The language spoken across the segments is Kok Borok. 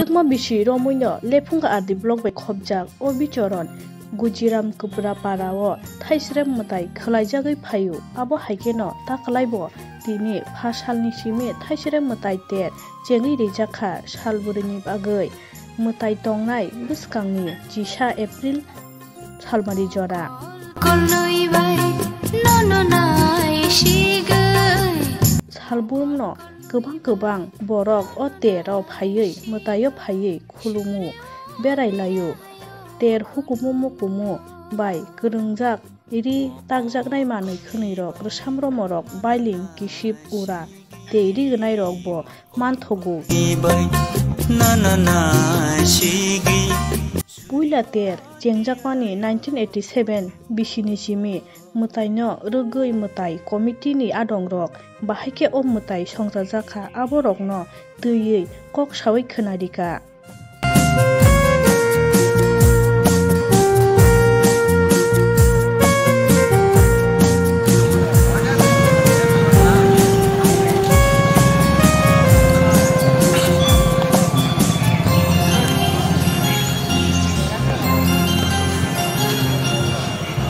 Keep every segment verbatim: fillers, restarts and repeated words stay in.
Omo bisi romwino Lephunga R D block bai khopjak o bichoron Gujiram Kwpra para o thaisrem mwtai khwlaijagwi phaio. Abo hai kheno ta kwlaibo tini pha salni simi thaisrem mwtai ter chengwi rijak kha salbwrwini bagwi. Mwtai tongnai bwskangni chisa April salmari jora. Koloi bai nono nai sigwi. Salbumno kwbang kwbang borok o tero phaiwi, mwtaio phaiwi khulumu, berai laio. Ter hukumu mukumu bai kwrwngjak ri takjaknai manwi khwnwi rok, rwsam romorok, bailing, kisip, ura tei rignai rok bo manthogo. Puila ter chengjakmani nineteen eighty seven bisini simi mwtaino rwgwi mwtai committee ni adongrok bahai khe o mwtai songchajakha, aborokno twiwi kok sawi khwnarikha.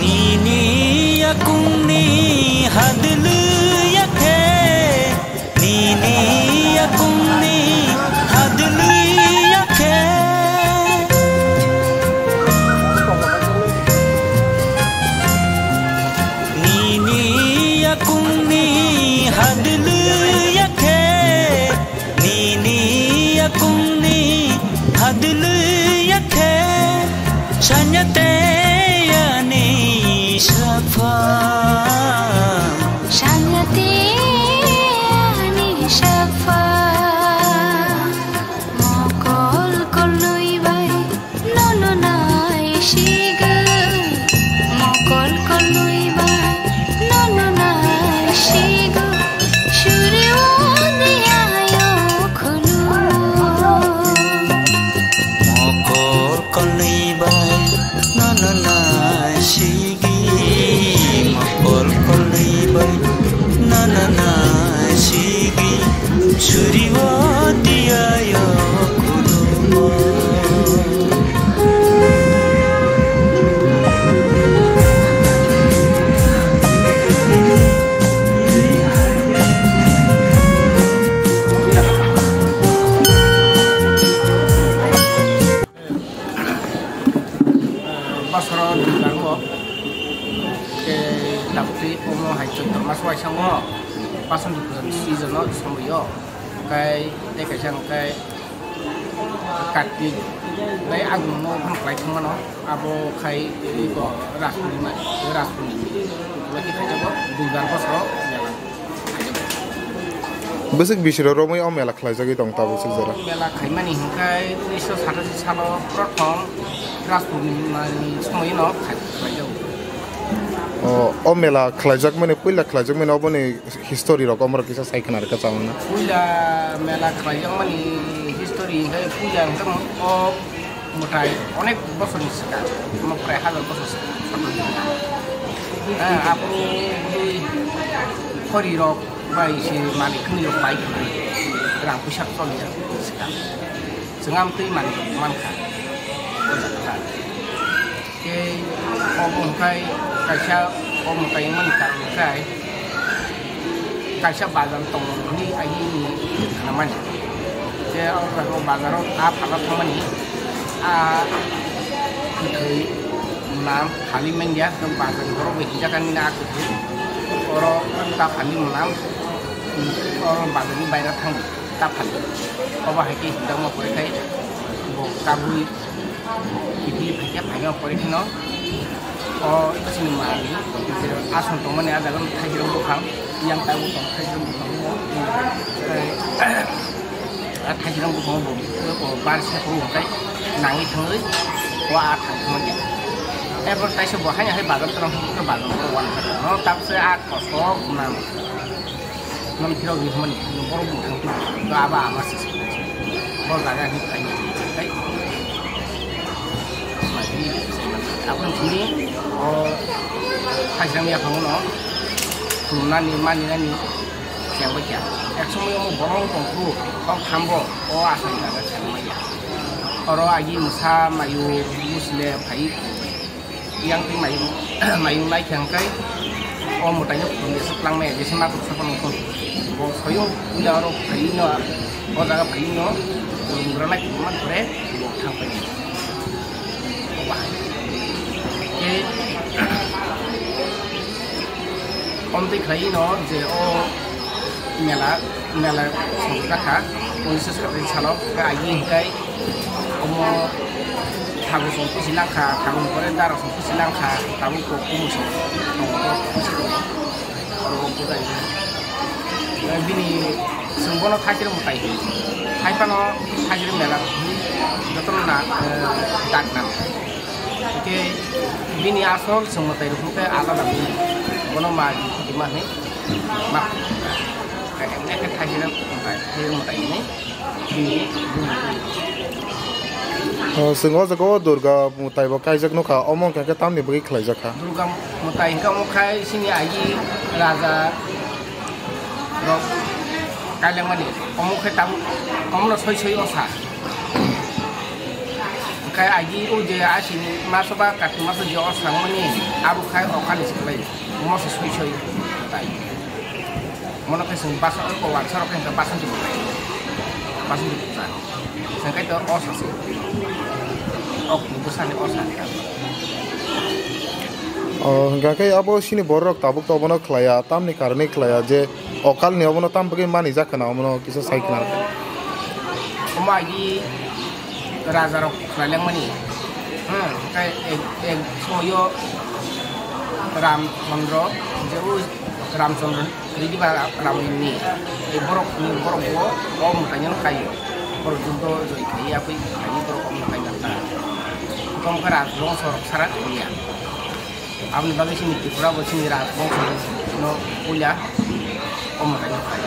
Nini yakungni hadlwi yakhe. Nini yakungni hadlwi yakhe. Nini yakungni hadlwi yakhe. Nini yakungni hadlwi yakhe. Sanya te ani sapha. Sanya te ani sapha. Mokol kolwi bai nono nai sigwi. Mokol kolwi bai nono nai sigwi. Suri o diya yo khulu. Mokol kolwi bai nono nai sigwi. Mokol kolwi bai nono nai sigwi. Suri o diya yo khulumo. Bosoro duibar o, tei tabukti omo hai chwdor mas waisango pasandi puja ni season o samui o, kai tei kaisa hwnkhe Kartik tei Agun no phano khlai thangmano, abo khai iko Ras Purnima, Ras Purnima, abo khe khaijak o duibar bosoro mela. Bwswk bisiro romwi o mela khlaijagwi tong tabuk swk jora? Mela khaimani hwnkhe unisho satashi salo prothom Ras Purnimani somoino khlaijago. O, o mela khlaijakmani, puila khlaijakmani oboni history rok omorok kisa sai khna rwkha chawna. Puila mela khlaijakmani history hwnkhe puila hwnkhe o Mwtai onek bosorni swkang, omo prai hazar bosor swkang. Eh, aphuru bwdwi khorirok bai se manwi khwnwi rok pai khwnwi rang puisa choli jak swkang. Chwng amtwi manwi rok mankha. O jaga kha. Tei obo hwnkhe kaisa o mwtai wngmani karon hwnkhe, kaisa bazar tongo hwnwi agini khnamani. Tei o jaga o bazar o a phala thangmani a kwthwi mwnam phali manya, bazar ni borok bai hinjakani a kwthwi. Oro ta phali mwnam, oro bazar ni baira thangdi ta phali. Obo hai khe hinjakma pore khai bo kabui Kiphilwi phaikhe phaima pore kheno o chini mani aswng tongmani a jaga thaisirok buphang, yang tabuk tong thaisirok buphang o, tei a thaisirok buphang bo, o bar se phuru hwnkhe nangwi thangwi o a thang thangmani. Erpor taisa bo haino hai bazar twlang thangkhe bazar borok uansukha no tabukhe a kosto nang. Nang phirok ni hwnmani, borok bwthang tu, to abo ama se se. Bo jaga ni kai ni kai. Aboni sini, o, khaisang ya phang no, khulumnani, maninani, Yang bai kha. Ek somoi omo borok tong khu, tong thambo, o asai jaga chang mai ya. Oro agi masa mayu musle phai, yang twi mayu, mayu lai kha hwnkhe, o mwtai no khum jesa twlang mai ya, jesa natuk sapan wngkha. Bo soyo puila oro phai no, o jaga phai no, khum gra lai khum man kore, bo thang pai. Tei omtwi khlai no je o mela, mela songjakha, unisho satai salo, khe agi hwnkhe omo thago song pusi langkha, thago ni pore dara song pusi langkha, tabuk kok kumu song tongo, pusi tongo. Oro o puja ni. Eh, bini chwng bono thaisrwng mwtai. Hai phano thaisrwng mela jotono na, eh, dak nang. Hwnkhe bini asol chwng mwtai rok hwnkhe alada bini. Bono ma di ma hinwi ma. Ekhe thaisrwng mwtai, thaisrwng mwtai hinwi. O, chwng o jaga o Durga mwtai bo kaijak nukha, omo wngkha khe tamni bagwi khlaijakha? Durga mwtai hwnkhe omo khai chini agi raja rok kailaimani, omo khai tabuk omono soi soi osa. Khai agi o je asini maso ba Kartik maso je osa mani abo khai okani se khlai, omo se soi soi mwtai. Mono khe chwng basa o wansa rok khe hwnkhe basa di bwsai. Basa di bwsai. Chwng khe to o sasi. Ok ni bwsani o sani. O hwnkha khe abo sini borok tabuk to obono khlaiya, tamni karwi khlaiya je okal ni obono tam bagwi mani jak khna omono kisa sai khna. Omo agi raja rok khlailangmani. Hmm, tei ek, ek soyo Ramchandra, je o Ramchandra, ridi ba Ramayana ni, ei borok ni, borok bo, o mwtai no kai. Borok juddo joi khai, aboni khai borok o mwtai no kai. Tongkha rajbongso rok sara khuya. Aboni bagwi chini Tripura bo chini rajbongso no puila o mwtai no kai.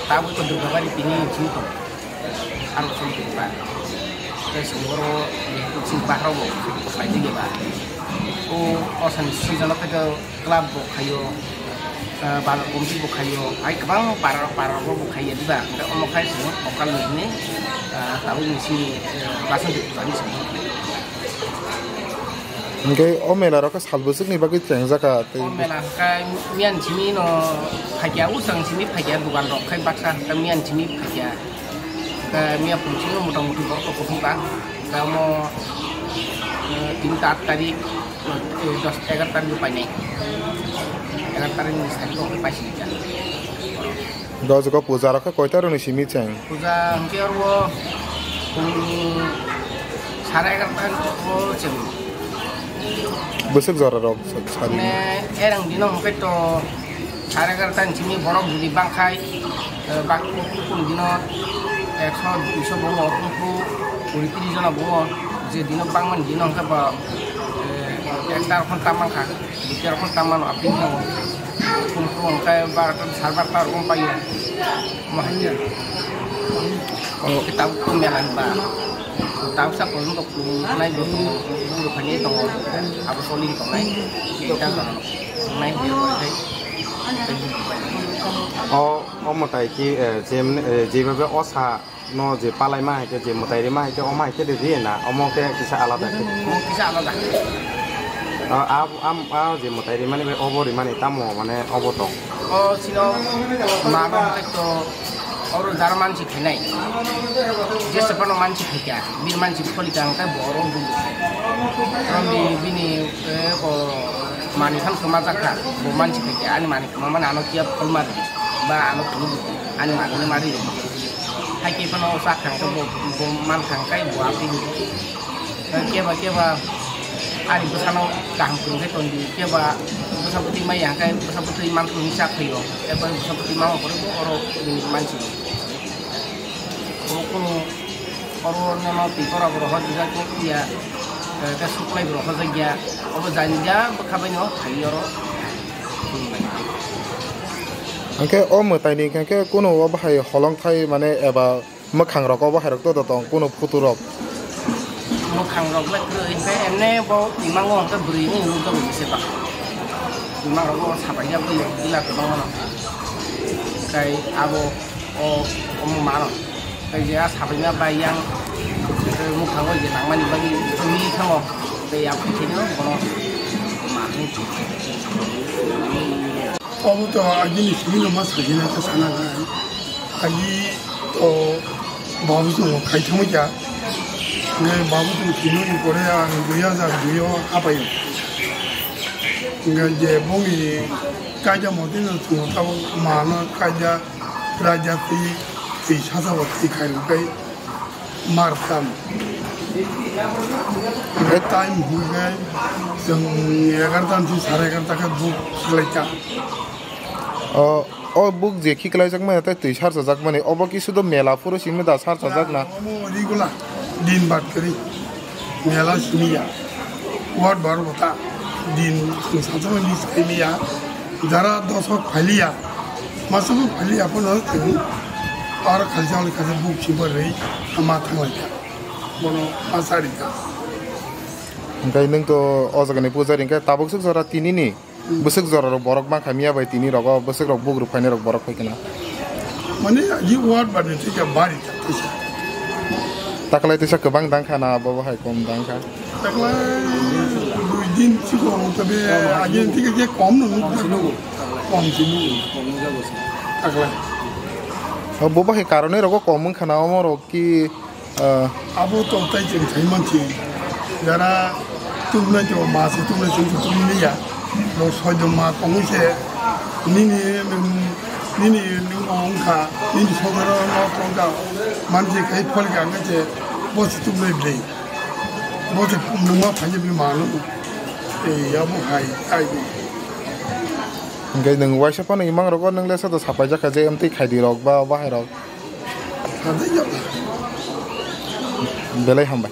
Tabuk to Durgabari tini chini tong. Aro chini Tripura. Tei chini oro chini bahai rok bo sai di ba. O, o sani season o khe club bo khaio, ah, bazar committee bo khaio, hai kwbang para, para rok bo khaiya diba. Hwnkhe omo khai chwng okal ni hwnwi, ah, tabuk ni chini, eh, Basonti puja ni simi. Hwnkhe o mela rok khe sal bwswk ni bagwi chengjak kha tei. O mela hwnkhe miyan simi no phaikya, usang simi phaikya, dukan rok khai baksa hwnkhe miyan simi phaikya. Hwnkhe miya phung simi motamuti borok rok kuthum kha. Hwnkhe omo, eh, tin ta aat tarik, eh, dos, egar tarik painai. Egar tarik ni sari rok paisini kha. Dojgo puja rok khe koita roni simi cheng? Puja hwnkhe oro, um, sare egarota o cheng. Bwswk jora rok sari? Mane erang dino hwnkhe to sare egarota ni simi borok jodi bangkhai, eh, bak kunu dino ekso duiso bongo, kunu kuri tris jona bongo, je dino bangmani dino hwnkhe bo, eh, ekta rok tam mankha. Bwtwi rok tam mano, apni thango. Kum kum khe barota, sar barota rok paio. Mo hai ya. Tabuk kum mela ni ba. Tabuk sa kolom rok kum nai bo kum kum rok phani tongo. Abo soli tongnai. Kita kono nai dia bo hai. O, o mwtai ki, eh, jem, eh, jebabe o sa no je palai ma hai khe, je mwtai ri ma hai khe, omo hai khe de ri na, omo khe kisa alada khe? Omo kisa alada. A, a, am, a je mwtai ri mani bai obo ri mani tamo mane obo tong? O sino mano hwnkhe to oro jara mansi khainai. Jesa phano mansi khaikha, bini mansi kholi kha hwnkhe bo oro bugo. Oro bini, bini, eh, o mani phano kwma jakha, bo mansi khaikha, ani mani kwma mani ano kiya phol mari, ba ano phunuk ani mani mari. Hai khe phano o chak kha hwnkhe bo, bo man kha hwnkhe bo aphi ni. Keba keba ani bwsano kaham kwrwng khe tong di, keba bwsa bwtwi maya hwnkhe bwsa bwtwi man kwrwngni chak phaio, erpore bwsa bwtwi mama pore bo oro bini mansi. Obo kunu oro nemo twi kora bo rohor jijak ya, khe suklai bo rohor jak ya, obo jani ja bwkha bai no phai oro. Hwnkhe o mwtai ni hwnkhe kunu o bahai holong thai mane eba mwkhang rok obo hai rok todo tong kunu photo rok. Mwkhang rok le kwrwi hwnkhe emne bo imang o hwnkhe bwrwi ni nukjago se ba. Imang rok bo sabai jak bai bila kwbangma no. Tei abo o omo mano. Tei je a sabaima bai yang mukhango je nangmani bagwi wi thango. Tei a phaikhaino bono ma hwnwi. Obo to agini simi no ma sajina ta sana nai. Agi to babu chungo khai thangwi kha. Ngai babu chung khinwi pore ang dui hajar dui o hapai. Ngai je bongni kaja motino chungo tabuk mano kaja raja twi twi sasa bo twi khai rwkhe mar tam. Ngai time hwnkhe chwng egarta ni sare egarta khe buk khlaikha. O, o buk je khiklaijak mani tei twi sarchajak mani, obo khe sudo mela phuru simi da sarchajak na? Omo regular din bad kwrwi mela simi ya. Ward bar bota din chwng sansa miss khaimi ya. Jara dosok phailiya, masuk phailiya phano chwng aro khalsa ori khalsa buk simi rwi ma thanglaikha. Bono ma sarikha. Hingke nwng to o jaga ni pujari hingke tabuk swk jora tini ni. Bwswk jora rok borok mankha miya bai tini rogo bwswk rok bugruk phainai rok borok phaikhe na. Mane, yi ward ba ni thika bari ta thisa. Taklai tisa kwbang dangkha na bobo hai kom dangkha? Taklai dui din sigo tabe agin thika je kom no nukha. Kom si nugo. Taklai. O bobo hai karonwi rogo kom wngkha na omo rok ki Ah. Abo to tai chwng sai mansi. Jara tubnai to ma se tubnai chwng to tubnai ya. Bo soi do ma tongwi se nini, nini, nini wngkha, nini sodoro no tongkha. Mansi khai phol ga ngai se bo se tubnai blai. Bo se nungma phai bi ma no. Ei abo hai ai. Hingke nwng waisa phano imang rogo nwng le sa do sapai jakha je M T khaidi rok ba bahai rok. Belai hambai.